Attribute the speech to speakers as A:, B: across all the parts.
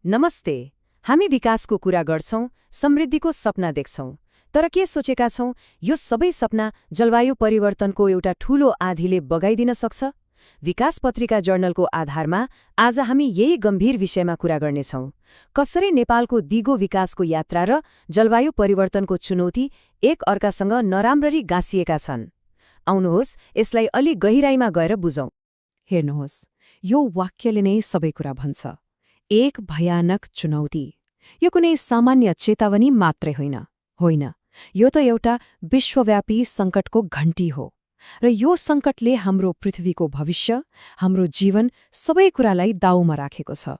A: नमस्ते। हामी विकासको कुरा गर्छौं, समृद्धिको सपना देख्छौं। तर के सोचेका छौं, यो सबै सपना जलवायु परिवर्तनको एउटा ठूलो आँधीले बगाइदिन सक्छ? विकास पत्रिका जर्नलको आधारमा आज हामी यही गम्भीर विषयमा कुरा गर्नेछौं। कसरी नेपालको दिगो विकासको यात्रा र जलवायु परिवर्तनको चुनौती एक अर्कासँग नराम्ररी गाँसिएका छन्। आउनुहोस्, यसलाई अलि गहिराईमा गएर बुझौं।
B: हेर्नुहोस्, यो वाक्यले नै सबै कुरा भन्छ। एक भयानक चुनौती। यो कुनै सामान्य चेतावनी मात्रै होइन, यो त एउटा विश्वव्यापी सङ्कटको घण्टी हो। र यो सङ्कटले हाम्रो पृथ्वीको भविष्य, हाम्रो जीवन सबै कुरालाई दाउमा राखेको छ।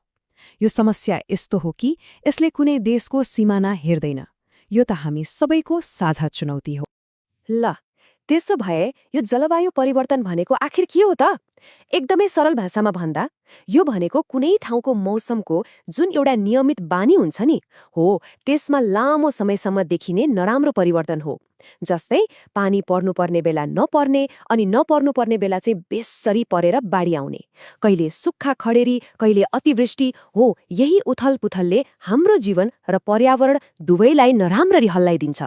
B: यो समस्या यस्तो हो कि यसले कुनै देशको सिमाना हेर्दैन। यो त हामी सबैको साझा चुनौती हो।
C: ल, त्यसो भए यो जलवायु परिवर्तन भनेको आखिर के हो त? एकदमै सरल भाषामा भन्दा यो भनेको कुनै ठाउँको मौसमको जुन एउटा नियमित बानी हुन्छ नि हो, त्यसमा लामो समयसम्म देखिने नराम्रो परिवर्तन हो। जस्तै पानी पर्नुपर्ने बेला नपर्ने अनि नपर्नुपर्ने बेला चाहिँ बेसरी परेर बाढी आउने, कहिले सुक्खा खडेरी, कहिले अतिवृष्टि हो। यही उथलपुथलले हाम्रो जीवन र पर्यावरण दुवैलाई नराम्ररी हल्लाइदिन्छ।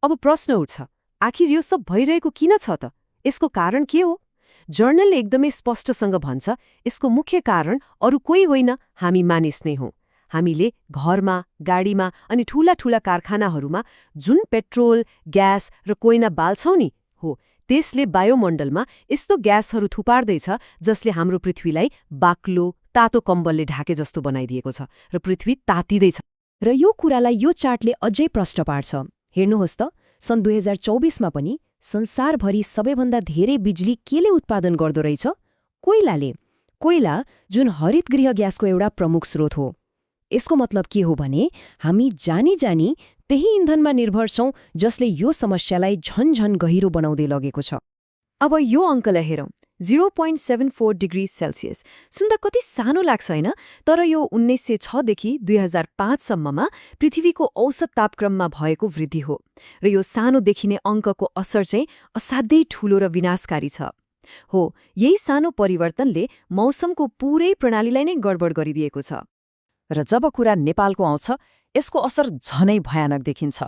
A: अब प्रश्न उठ्छ, आखिर यो सब भइरहेको किन छ त? यसको कारण के हो? जर्नलले एकदमै स्पष्टसँग भन्छ, यसको मुख्य कारण अरू कोही होइन, हामी मानिस नै हौं। हामीले घरमा, गाडीमा अनि ठूला ठूला कारखानाहरूमा जुन पेट्रोल, ग्यास र कोइला बाल्छौं नि हो, त्यसले वायुमण्डलमा यस्तो ग्यासहरू थुपार्दैछ जसले हाम्रो पृथ्वीलाई बाक्लो, तातो कम्बलले ढाके जस्तो बनाइदिएको छ र पृथ्वी तातिदैछ।
C: र यो कुरालाई यो चार्टले अझै प्रष्ट पार्छ। हेर्नुहोस् त, सन् 2024मा पनि संसारभरि सबैभन्दा धेरै बिजुली केले उत्पादन गर्दो रहेछ? कोइलाले। कोइला जुन हरितगृह ग्यासको एउटा प्रमुख स्रोत हो। यसको मतलब के हो भने हामी जानी त्यही इन्धनमा निर्भर छौं, जसले यो समस्यालाई झन गहिरो बनाउँदै लगेको छ। अब यो अङ्कलाई हेरौं, 0.74 डिग्री सेल्सियस। सुन्दा कति सानो लाग्छ होइन? तर यो 1906 देखि 2005 सम्ममा पृथ्वीको औसत तापक्रममा भएको वृद्धि हो। र यो सानो देखिने अङ्कको असर चाहिँ असाध्यै ठूलो र विनाशकारी छ। हो, यही सानो परिवर्तनले मौसमको पूरै प्रणालीलाई नै गडबड गरिदिएको छ।
A: र जब कुरा नेपालको आउँछ, यसको असर झनै भयानक देखिन्छ।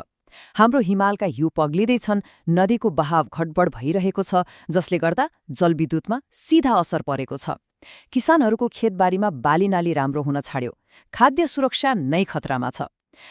A: हाम्रो हिमालका हिउँ पग्लिँदैछन्, नदीको बहाव घटबड भइरहेको छ, जसले गर्दा जलविद्युतमा सीधा असर परेको छ। किसानहरूको खेतबारीमा बालीनाली राम्रो हुन छाड्यो, खाद्य सुरक्षा नै खतरामा छ।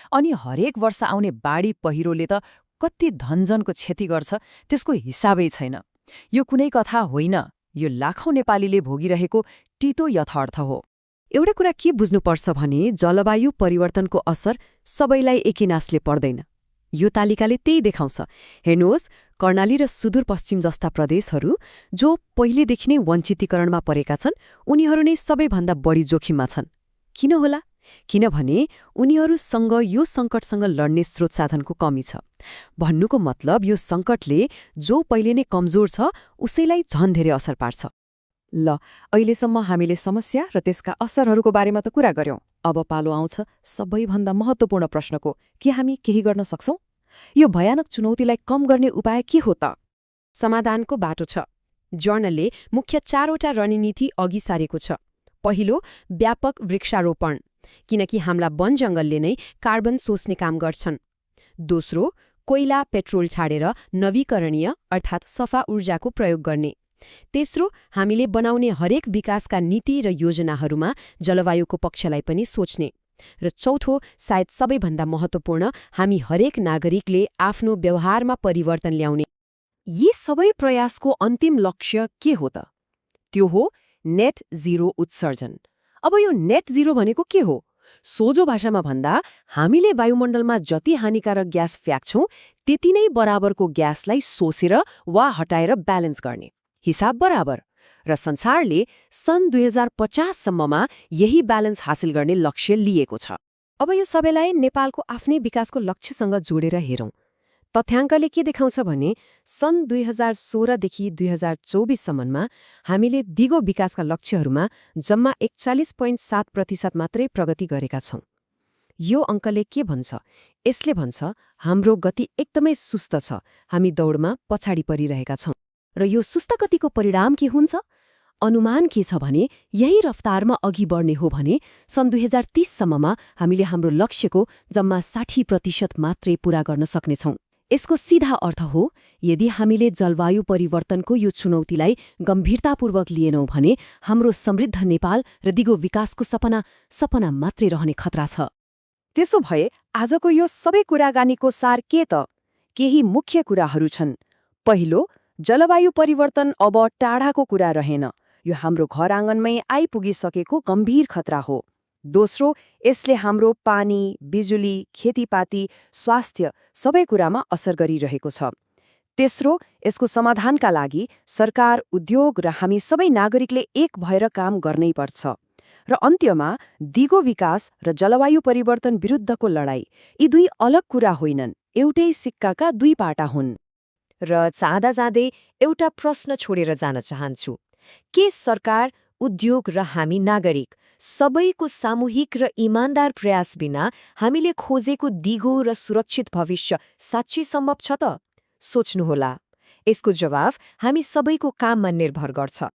A: अनि हरेक वर्ष आउने बाढी पहिरोले त कति धनजनको क्षति गर्छ, त्यसको हिसाबै छैन। यो कुनै कथा होइन, यो लाखौं नेपालीले भोगिरहेको टितो यथार्थ हो।
C: एउटा कुरा के बुझ्नुपर्छ भने जलवायु परिवर्तनको असर सबैलाई एकिनासले पर्दैन। यो तालिकाले त्यही देखाउँछ। हेर्नुहोस्, कर्णाली र सुदूरपश्चिम जस्ता प्रदेशहरू जो पहिलेदेखि नै वञ्चितीकरणमा परेका छन्, उनीहरू नै सबैभन्दा बढी जोखिममा छन्। किन होला? किनभने उनीहरूसँग यो सङ्कटसँग लड्ने स्रोत साधनको कमी छ। भन्नुको मतलब यो सङ्कटले जो पहिले नै कमजोर छ उसैलाई झन धेरै असर पार्छ।
B: ल, अहिलेसम्म हामीले समस्या र त्यसका असरहरूको बारेमा त कुरा गर्यौं। अब पालो आउँछ सबैभन्दा महत्त्वपूर्ण प्रश्नको, के हामी केही गर्न सक्छौं? यो भयानक चुनौतीलाई कम गर्ने उपाय के हो त?
A: समाधानको बाटो छ। जर्नलले मुख्य 4वटा रणनीति अघि सारेको छ। पहिलो, व्यापक वृक्षारोपण, किनकि हाम्रा वन जङ्गलले नै कार्बन सोच्ने काम गर्छन्। दोस्रो, कोइला पेट्रोल छाडेर नवीकरणीय अर्थात् सफा ऊर्जाको प्रयोग गर्ने। तेस्रो, हामीले बनाउने हरेक विकासका नीति र योजनाहरूमा जलवायुको पक्षलाई पनि सोच्ने। र चौथो, सायद सबैभन्दा महत्त्वपूर्ण, हामी हरेक नागरिकले आफ्नो व्यवहारमा परिवर्तन ल्याउने।
C: यी सबै प्रयासको अन्तिम लक्ष्य के हो त? त्यो हो नेट जिरो उत्सर्जन। अब यो नेट जिरो भनेको के हो? सोझो भाषामा भन्दा हामीले वायुमण्डलमा जति हानिकारक ग्यास फ्याँक्छौं, त्यति नै बराबरको ग्यासलाई सोसेर वा हटाएर ब्यालेन्स गर्ने। हिसाब बराबर। र संसारले सन् 2050 सम्ममा यही ब्यालेन्स हासिल गर्ने लक्ष्य लिएको छ। अब यो सबैलाई नेपालको आफ्नै विकासको लक्ष्यसँग जोडेर हेरौं। तथ्याङ्कले के देखाउँछ भने सन् 2016 देखि 2024 सम्ममा हामीले दिगो विकासका लक्ष्यहरूमा जम्मा 41.7% मात्रै प्रगति गरेका छौं। यो अङ्कले के भन्छ? यसले भन्छ हाम्रो गति एकदमै सुस्त छ, हामी दौडमा पछाडि परिरहेका छौं। र यो सुस्त गतिको परिणाम के हुन्छ? अनुमान के छ भने यही रफ्तारमा अघि बढ्ने हो भने सन् 2030 सम्ममा हामीले हाम्रो लक्ष्यको जम्मा 60% मात्रै पूरा गर्न सक्नेछौँ। यसको सीधा अर्थ हो यदि हामीले जलवायु परिवर्तनको यो चुनौतीलाई गम्भीरतापूर्वक लिएनौँ भने हाम्रो समृद्ध नेपाल र दिगो विकासको सपना मात्रै रहने खतरा छ।
B: त्यसो भए आजको यो सबै कुराकानीको सार के त? केही मुख्य कुराहरू छन्। पहिलो, जलवायु परिवर्तन अब टाढाको कुरा रहेन, यो हाम्रो घर आँगनमै आइपुगिसकेको गम्भीर खतरा हो। दोस्रो, यसले हाम्रो पानी, बिजुली, खेतीपाती, स्वास्थ्य सबै कुरामा असर गरिरहेको छ। तेस्रो, यसको समाधानका लागि सरकार, उद्योग र हामी सबै नागरिकले एक भएर काम गर्नै पर्छ। र अन्त्यमा दिगो विकास र जलवायु परिवर्तन विरुद्धको लडाईँ, यी दुई अलग कुरा होइनन्, एउटै सिक्काका दुई पाटा हुन्।
A: र जाँदै एउटा प्रश्न छोडेर जान चाहन्छु। के सरकार, उद्योग र हामी नागरिक सबैको सामूहिक र इमान्दार प्रयास बिना हामीले खोजेको दिगो र सुरक्षित भविष्य साँच्चै सम्भव छ त? सोच्नुहोला। यसको जवाफ हामी सबैको काममा निर्भर गर्छ।